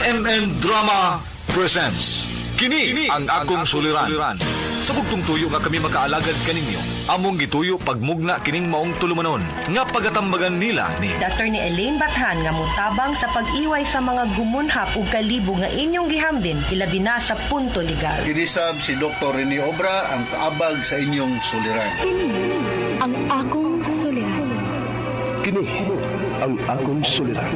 RMN Drama presents Kini ang akong suliran. Sa bugtong tuyo nga kami makaalagad kaninyo, among gituyo pagmugna kining maong tulumanon nga pagatambagan nila ni Attorney Elaine Bathan nga mutabang sa pag-iway sa mga gumunhap ug kalibog nga inyong gihambin ilabi na sa punto legal. Kinisab si Dr. Rene Obra ang kaabag sa inyong suliran. Kini ang akong suliran. Kini ang akong suliran.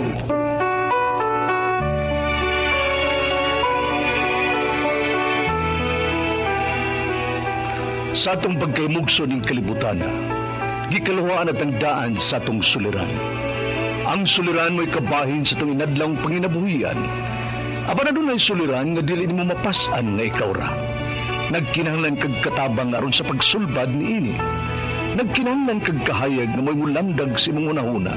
Sa atong pagkaymugso ning kalibutan, gikaluhaan at ang daan sa atong suliran. Ang suliran mo'y kabahin sa atong inadlang panginabuhian. Apan adunay suliran nga dili nimo mapas-an nga ikaw ra. Nagkinahanglan kag katabang aron sa pagsulbad niini. Nagkinahanglan kag kahayag nga mo'y mulamdag sa imong hunahuna.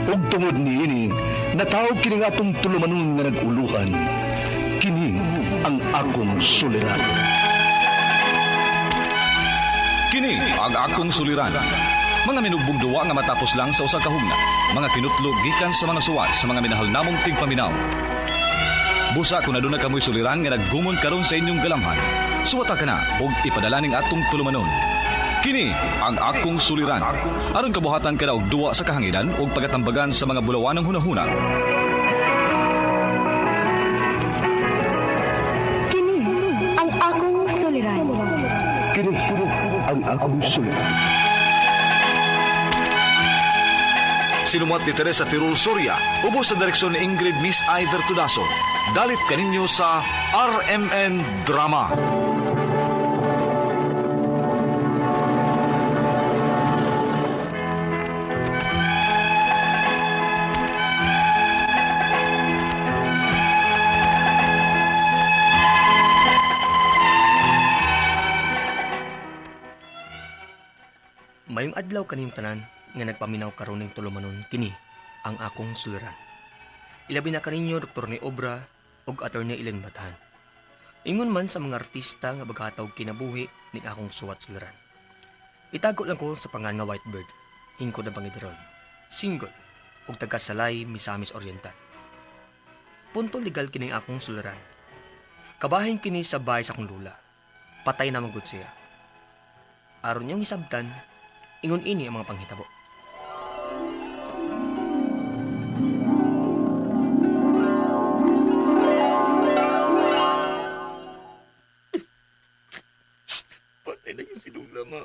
Ug tungod niini, nataw kini nga atong tulumanon nga nag-uluhan. Kini ang akong suliran. Kini ang akong suliran. Mga minugbong duwa nga matapos lang sa usa ka hugna. Mga kinutlog gikan sa mga suwat sa mga minahal namong tigpaminaw. Busa kung aduna kamoy suliran nga naggumon karon sa inyong galamhan. Suwata ka na og ipadala ning atong tulumanon. Kini ang akong suliran. Aron kabuhatan ka na og duwa sa kahanginan ug pagatambagan sa mga bulawanong hunahuna. Kini ang akong suliran. Kini ang akong suliran. Sinumuat ni Teresa Tirul Soria, ubos sa direksyon ni Ingrid Miss Iver Tudaso. Dalit kaninyo sa RMN Drama. Mayong adlaw kaniyong tanan nga nagpaminaw karon ning tulumanon kini ang akong suliran. Ilabi na kaninyo Dr. ni Obra ug Attorney Ellen Bathan. Ingon man sa mga artista nga baghataw kinabuhi ning akong suwat suliran. Itago lang ko sa pangan nga Whitebird, hingkod ang pangidaron. Single ug taga Salay, Misamis Oriental. Punto legal kining akong suliran. Kabahin kini sa bahay sa akong lula. Patay na magud siya. Aron niyong isabtan, ingon ini ang mga panghitabo. Patay na yung si Lula, ma.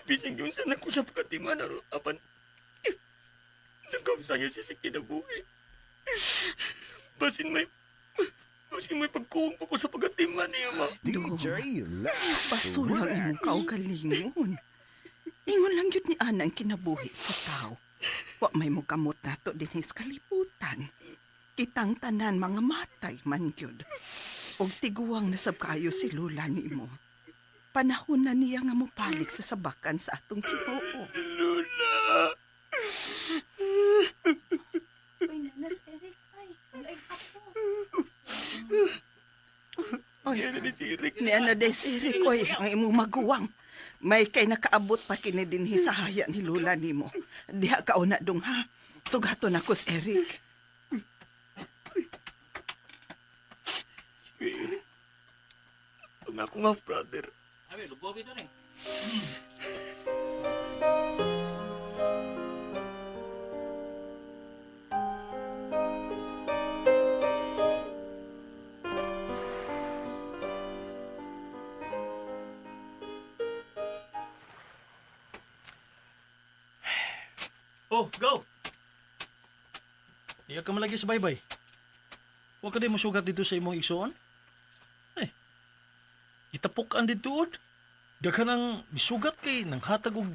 Bisang yung sana ko sa pagkatiman, aro, apan, nagkamsa niyo siya sa kinabuhi. Basin may, basin may pagkuwang pa ko sa pagkatiman niya, ma. DJ Lex Basura ang imong Remix. kaugalingon. Ingon lang yun ni Ana ang kinabuhi sa tao. Wa may mukamot nato dinhi sa kalibutan. Kitang tanan mga matay man gyud. Og tiguang nasab kayo si Lula nimo. Panahon na niya nga mobalik sa sabakan sa atong Ginoo. Lula! Uy, nanas Eric, ay, walay ako. Oy, Yan na si Eric. ni Ana des Eric, oy, ang imong maguwang. May kay nakaabot pa kini dinhi sa haya ni Lula nimo. Diha ka una dong ha. Sugaton ako si Eric. Si Eric. Ang ako nga, brother. Oh, go! Iya ka malagi sa baybay. Huwag ka din musugat dito sa imong igsuon. Eh, gitapok ang dito od. Daghan ang misugat kay nang hatag og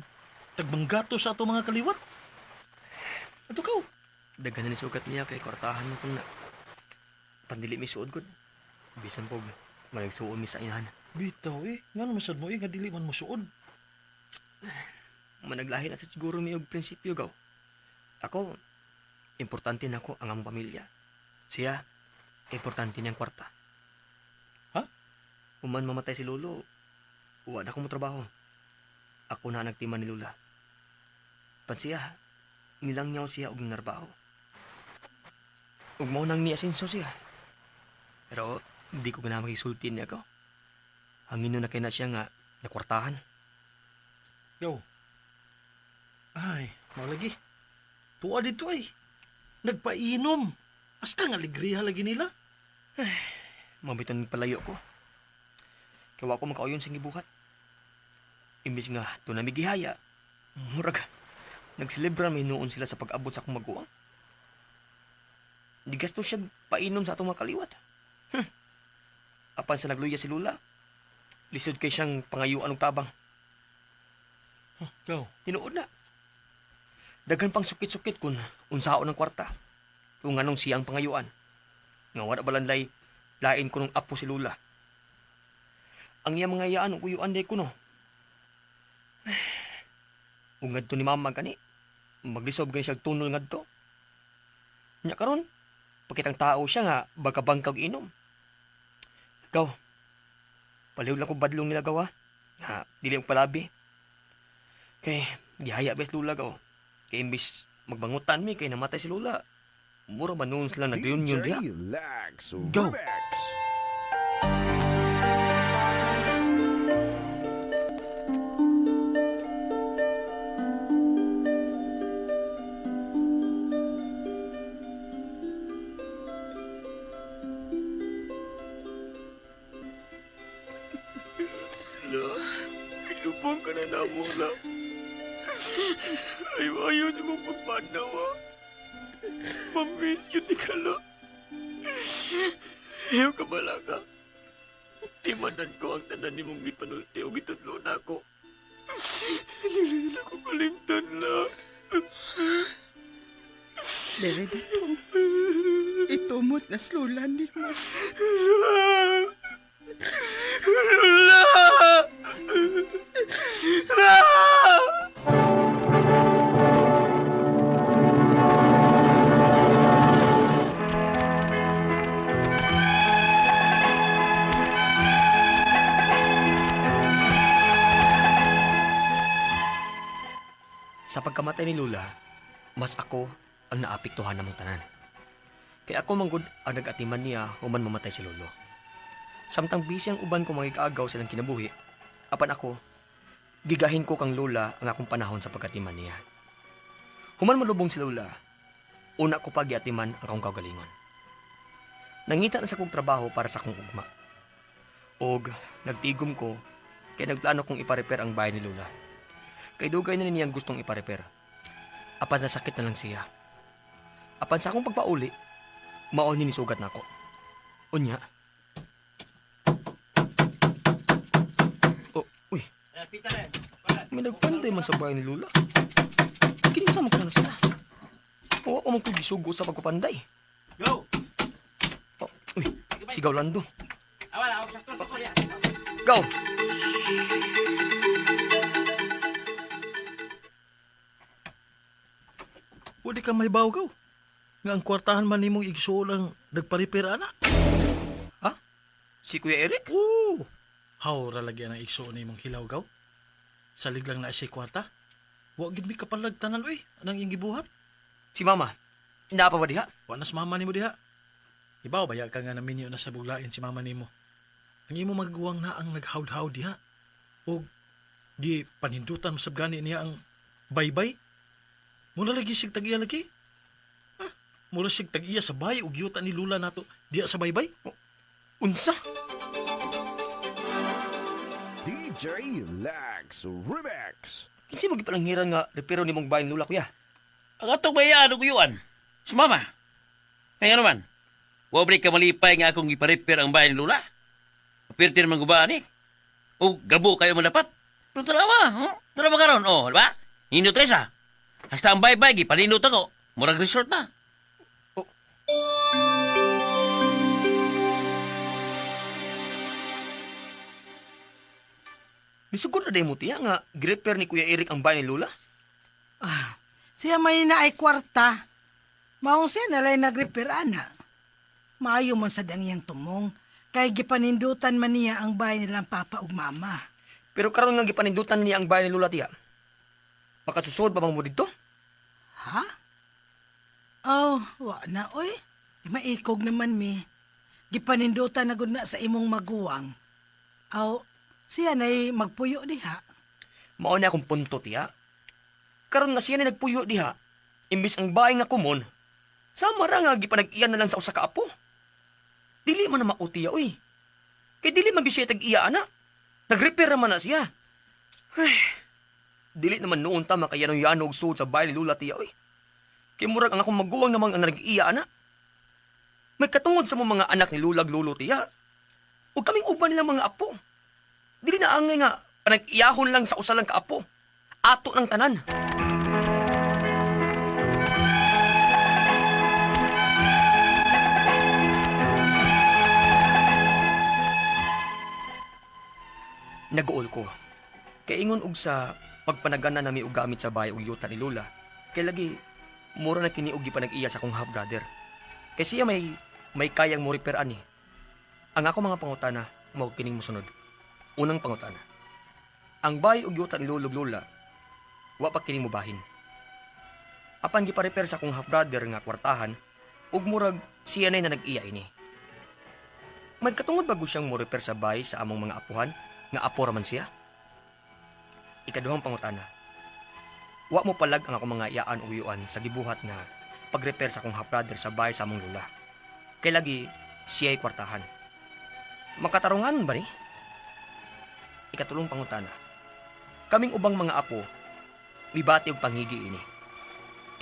tagbanggato sa ato mga kaliwat. Ato ka. Oh. Daghan na ni sugat niya kay kwartahan mo kung na. Pandili mi suod gud. Bisan po, malagsuon mi sa inahan. Bitaw eh, ngano masad mo eh, nga dili man mo suod. Managlahi na sa siguro mi og prinsipyo gaw. Ako, importante na ako ang among pamilya. Siya, importante niyang kwarta. Ha? Human mamatay si Lolo, uwa na ako mo trabaho. Ako na ang nagtima ni Lula. Pansiya, nilang niyaw siya og narbaho. Ug mao nang niasinso siya. Pero di ko ganahan makisulti niya ko. Hangino na kay na siya nga nakwartahan. Gaw. Ay, mao lagi. Tuwa dito ay. Nagpainom. Hasta nga alegriha lagi nila. Mabiton palayo ko. Kaya wa ko makauyon sa gibuhat. Imbis nga doon na gihaya. Murag, nagselebra may noon sila sa pag-abot sa akong maguwang. Di gasto siya painom sa atong mga kaliwat. Apan sa nagluya si Lula, lisod kay siyang pangayuan og tabang. Huh, gaw. Tinuod na. Daghan pang sukit-sukit kun unsaon ang kwarta. Kung anong siyang pangayuan. Nga wala balanlay lain ko nung apo si Lula. Ang iyang mga iyaan ug uyuan day kuno. Ug ngadto ni mama gani. Maglisob gani siya tunol ngadto. Nya karon, pakitang tao siya nga bagabangkag inom. Gaw. Paliw lang ko badlong nila gawa. Ha, dili ang palabi. Kay gihaya bes lula gaw. Kay imbis magbangutan mi kay namatay si Lula. Mura ba noon sila nag-reunion diha? Lex Go. Remix. La, ilubong ka na namo la. Ayaw ayaw sa mong pagpanaw ah. Mamiss yun di ka la. Ayaw ka bala ka. Timanan ko ang tanan ni mong gipanulti o gitudlo na ako. Hindi na ko kalimtan la. Dere datong. Itumot na slula ni mo. La! La! Sa pagkamatay ni Lula, mas ako ang naapektuhan namong tanan. Kaya ako manggod ang nag-atiman niya human mamatay si Lolo. Samtang busy ang uban ko mga ikaagaw silang kinabuhi, apan ako, gigahin ko kang Lola ang akong panahon sa pagkatiman niya. Human malubong si Lola, una ko pa giatiman ang akong kaugalingon. Nangita na sa kong trabaho para sa akong ugma. Og nagtigom ko kay nagplano kong iparepair ang bahay ni Lola. Kay dugay na niyang gustong iparepair. Apan nasakit na lang siya. Apan sa akong pagpauli, mao ni nisugat nako. Unya. Oh, uy. May nagpanday man sa bahay ni Lula. Kinsa man kuno sila. Wa ko man ko gisugo sa pagpapanday. Go! Oh, uy, sigaw lando. Go! Wa di ka may gaw. Nga ang kwartahan man nimong igsuon ang nagparipir ana. Ha? Si Kuya Eric? Oo. Hawra lagi ang igsuon nimong hilaw gaw. Salig lang na siya kwarta. Wa gid mi kapalag tanan oy anang iyang gibuhat. Si Mama? Naa pa ba diha? Wa na sa mama nimo diha. Ibaw baya ka nga naminyo na sa buglain si mama nimo. Ang imo maguwang na ang naghawd-hawd diha. O di panindutan masab gani niya ang baybay. Muna lagi sig tag-iya lagi. Ha? Mura sig tag-iya sa bay ug yuta ni Lula nato diha sa baybay. Unsa? DJ Lex Remix. Kinsa mo gipalanghiran nga repero nimong bahay ni Lula kuya? Ang atong bayaan og uyuan. Sumama. Kaya naman, wa ka malipay nga akong iparepair ang bahay ni Lula. Pirti naman gubaan eh. O gabo kayo man dapat. Pero tarawa, huh? Tarawa karon, oh, di ba? Hindot kayo sa. Hasta ang baybay, gipalinot ako. Murag resort na. Misugod na day mo tiya nga girepair ni Kuya Eric ang bahay ni Lula? Ah, siya may na ay kwarta. Maong siya nalay nagrepair ana. Maayo man sad ang iyang tumong. Kay gipanindutan man niya ang bahay nilang papa ug mama. Pero karon nga gipanindutan niya ang bahay ni Lula tiya. Makasusod ba bang mo didto? Ha? Oh, wa na oy. Di maikog naman mi. Gipanindutan na gud na sa imong maguwang. Aw, siya na'y magpuyo diha. Mao na akong punto tiya. Karon nga siya ni nagpuyo diha, imbis ang bahay nga kumon, sama ra nga gipanag-iya na lang sa usa ka apo. Dili man na mao tiya oy. Kay dili man gyud siya tag-iya ana. Nag-repair ra man na siya. Ay, dili naman noon ta makayanong-yano og suod sa bahay ni Lula tiya oy. Kay murag ang akong maguwang namang ang nag-iya ana. May katungod sa mo mga anak ni Lulag Lulo tiya. Ug kaming uban nilang mga apo. Dili na angay nga panag-iyahon lang sa usa lang ka apo. Ato ng tanan. Nag-uol ko. Kaingon og sa pagpanagana nami og gamit sa bahay og yuta ni Lula. Kay lagi mura na kini og gipanag-iya sa akong half brother. Kay siya may kayang mo repair ani. Ang ako mga pangutana mao kining mosunod. Unang pangutana. Ang bahay og yuta ni Lolo ug Lola wa pa kini mobahin. Apan gipa-repair sa akong half brother nga kwartahan ug murag siya na nag-iya ini. Magkatungod ba gud siyang mo repair sa bahay sa among mga apuhan nga apo ra man siya? Ikaduhang pangutana. Wa mo palag ang akong mga iyaan o uyuan sa gibuhat nga pag-repair sa akong half brother sa bahay sa among lola. Kay lagi siya'y kwartahan. Makatarungan ba ni? Ikatulong pangutana. Kaming ubang mga apo, mibati og panghigi ini.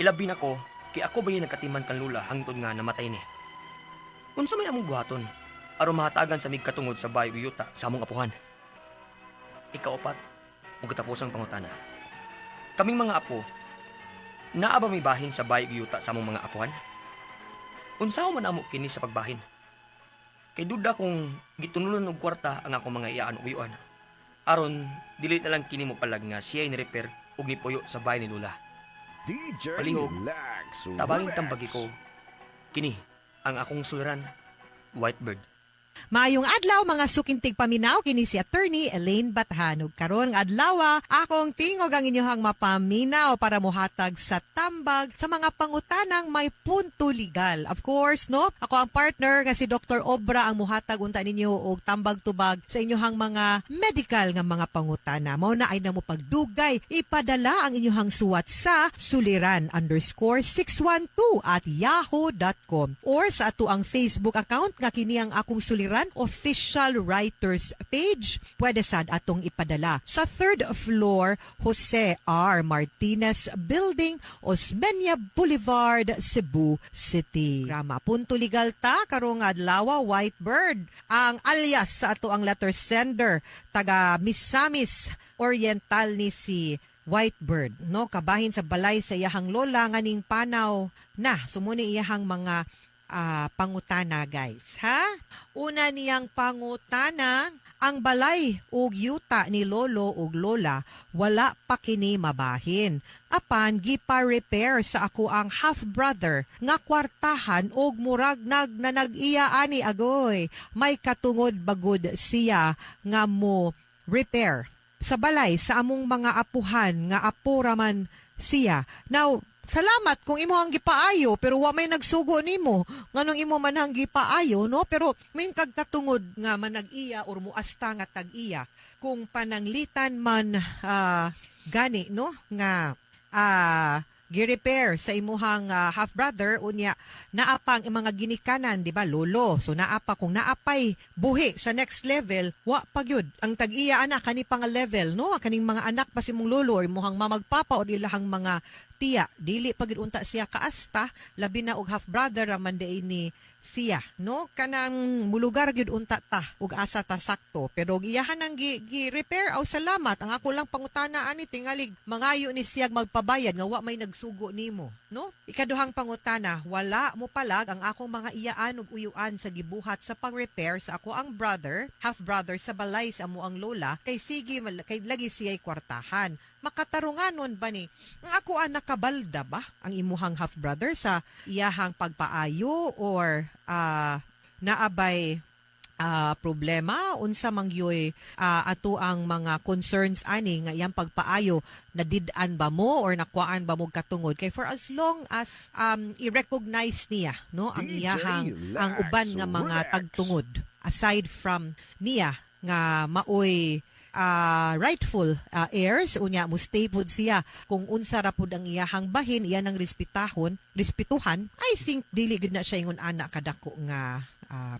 Ilabi nako, kay ako ba yung nagkatiman kan lula hangtod nga namatay ni. Unsa may among buhaton aron mahatagan sa mig katungod sa bahay ug yuta sa among apuhan? Ikaupat, ug katapusang pangutana. Kaming mga apo, naa ba may bahin sa bahay ug yuta sa among mga apuhan? Unsaon man amo kini sa pagbahin? Kay duda kung gitunulan og kwarta ang akong mga iyaan ug uyuan. Aron dili na lang kini mo palag nga siya'y ni-repair ug nipuyo sa bahay ni Lula. DJ Palihog, Lex tabangin Remix. tambagi ko. Kini ang akong suliran, Whitebird. Maayong adlaw mga sukintig paminaw kini si Attorney Elaine Bathanog. Karon nga adlaw akong tingog ang inyohang mapaminaw para mohatag sa tambag sa mga pangutanang may punto legal. Of course, no? Ako ang partner nga si Dr. Obra ang mohatag unta ninyo og tambag-tubag sa inyohang mga medical nga mga pangutana. Mao na ay namo pagdugay ipadala ang inyohang suwat sa suliran_612@yahoo.com or sa ato ang Facebook account nga kini ang akong suliran official writers page. Pwede sad atong ipadala sa third floor, Jose R. Martinez Building, Osmeña Boulevard, Cebu City. Grama punto legal ta karong adlaw, White Bird ang alias sa ato ang letter sender, taga Misamis Oriental ni si White Bird, no? Kabahin sa balay sa iyahang lola nganing panaw na sumuni iyahang mga pangutana, guys, ha? Una niyang pangutana, ang balay ug yuta ni lolo ug lola wala pa kini mabahin. Apan gipa-repair sa ako ang half brother nga kwartahan og murag nag na nag-iya ani agoy. May katungod bagud siya nga mo repair sa balay sa among mga apuhan nga apo raman siya. Now, salamat kung imo ang gipaayo pero wa may nagsugo nimo nganong imo man ang gipaayo, no? Pero may kagkatungod nga manag-iya or muasta nga tag-iya kung pananglitan man gani, no, nga gi-repair sa imuhang half brother, unya naa pang mga ginikanan, di ba, lolo, so naa pa, kung naapay buhi sa next level, wa pa gyud ang tag-iya ana kani pa nga level, no, kaning mga anak pa si mong lolo or imuhang mamagpapa or ilahang mga tiya, dili pa gyud unta siya kaasta, labi na og half brother ra man diay ni siya, no? Kanang mulugar gyud unta ta ug asa ta sakto, pero og iyahan ang gi repair, aw salamat. Ang ako lang pangutana ani, tingalig mangayo ni siyag magpabayad nga wa may nagsugo nimo, no? Ikaduhang pangutana, wala mo palag ang akong mga iyaan ug uyuan sa gibuhat sa pag-repair sa ako ang brother, half brother, sa balay sa amo ang lola, kay sige kay lagi siya'y kwartahan. Makatarunganon ba ni? Ang ako ang nakabalda ba ang imuhang half brother sa iyahang pagpaayo or naabay Problema unsa man gyoy ato ang mga concerns ani nga iyang pagpaayo, nadid-an ba mo or nakuhaan ba mo katungod? Kay for as long as i-recognize niya, no, ang DJ iyahang ang Lax uban nga mga Rex. tagtungod aside from niya nga maoy rightful heirs, unya mo stay pud siya kung unsa ra pud ang iyahang bahin, iya nang respetahon, respetuhan. I think dili gid na siya ingon ana kadako nga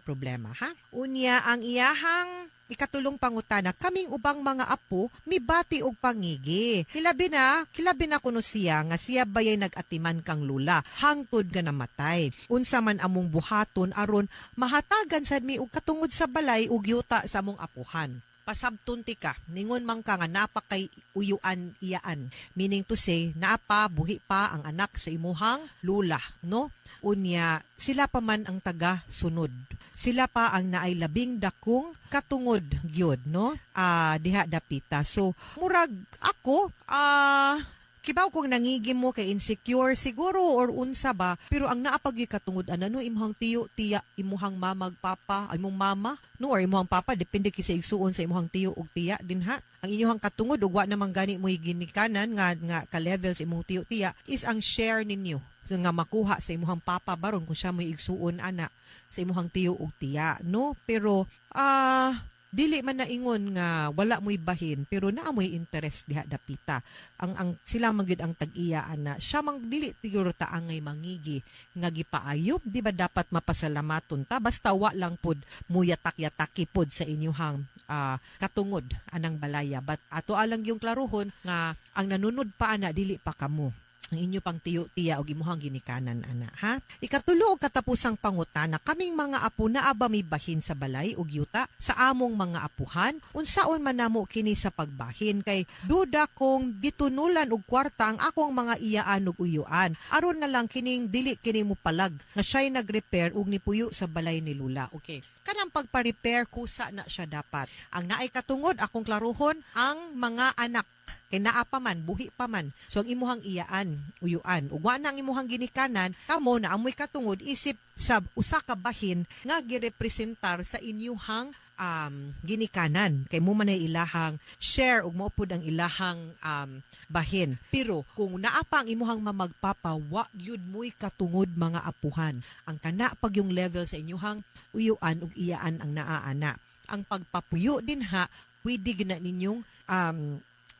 problema, ha. Unya ang iyahang ikatulong pangutana, kaming ubang mga apo mibati og pangigi, kilabi na kuno siya nga siya bayay nag-atiman kang lula hangtod nga namatay. Unsa man among buhaton aron mahatagan sad mi og katungod sa balay ug yuta sa among apuhan? Pasabton ti ka, ningon man ka nga napakay uyuan iyaan, meaning to say naa pa, buhi pa ang anak sa imuhang lula, no? Unya sila pa man ang taga sunod, sila pa ang naay labing dakong katungod gyud, no, diha dapita. So murag ako, kibaw kong nangigi mo kay insecure siguro or unsa ba, pero ang naa pa gyud katungod ana, no, imuhang tiyo, tiya, imuhang mamag papa, ay imong mama, no, or imuhang papa, depende kay sa igsuon sa imuhang tiyo ug tiya din ha. Ang inyuhang katungod ug wa naman gani mo'y ginikanan nga ka-level sa imong tiyo, tiya is ang share ninyo. So, nga makuha sa imuhang papa baron kung siya mo'y igsuon ana sa imuhang tiyo ug tiya, no? Pero dili man na ingon nga wala mo'y bahin, pero naa mo'y interest diha dapita. Ang sila man gyud ang tag-iya ana. Siya man dili siguro ta angay mangigi nga gipaayop, di ba? Dapat mapasalamaton ta basta wa lang pod muyatak-yataki pod sa inyuhang katungod anang balaya. But ato alang yung klaruhon nga ang nanunod pa ana dili pa kamo, ang inyo pang tiyo-tiya o imuhang ginikanan ana, ha. Ikatulo og katapusang pangutana, kaming mga apo naa ba may bahin sa balay ug yuta sa among mga apuhan? Unsaon man namo kini sa pagbahin kay duda kong gitunulan og kwarta ang akong mga iyaan ug uyuan aron na lang kining dili kini mo palag nga siya'y nag-repair ug nipuyo sa balay ni Lula? Okay, kanang pagpa-repair, kusa na siya dapat. Ang naay katungod, akong klaruhon, ang mga anak kay naa pa man, buhi pa man. So ang imuhang iyaan, uyuan, ug wa na ang imuhang ginikanan, kamo na amoy katungod isip sa usa ka bahin nga girepresentar sa inyuhang ginikanan kay mo man ay ilahang share ug mao pud ang ilahang bahin. Pero kung naa pa ang imuhang mamagpapa, wa gyud mo'y katungod, mga apuhan. Ang kana pag yung level sa inyuhang uyuan ug iyaan ang naa ana. Ang pagpapuyo din ha, pwede gina ninyong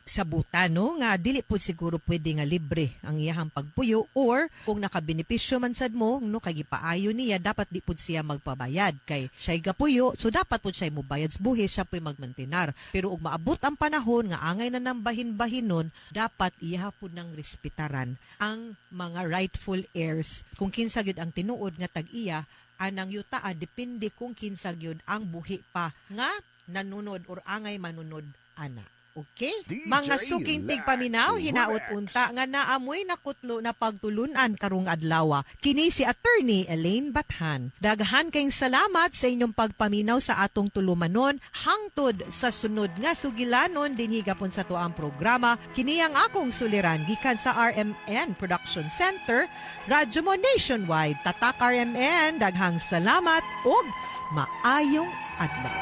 sabutan, no, nga dili po siguro pwede nga libre ang iyahang pagpuyo or kung nakabenepisyo man sad mo, no, kay gipaayo niya, dapat di pud siya magpabayad kay siya'y gapuyo. So dapat pud siya mobayad sa buhi, siya pu'y magmantinar. Pero ug maabot ang panahon nga angay na nang bahin-bahin nun, dapat iya pud nang respetaran ang mga rightful heirs kung kinsa gyud ang tinuod nga tag-iya anang yutaa, depende kung kinsa gyud ang buhi pa nga nanunod or angay manunod ana. Okay? DJ Mga suking tigpaminaw, Lax hinaot Rex. unta nga naamoy nakutlo na pagtulunan karong adlaw. Kini si Attorney Elaine Bathan. Daghan kayong salamat sa inyong pagpaminaw sa atong tulumanon hangtod sa sunod nga sugilanon dinhi gapon sa tuang programa. Kini ang akong suliran gikan sa RMN Production Center, Radyo Mo Nationwide. Tatak RMN, daghang salamat ug maayong adlaw.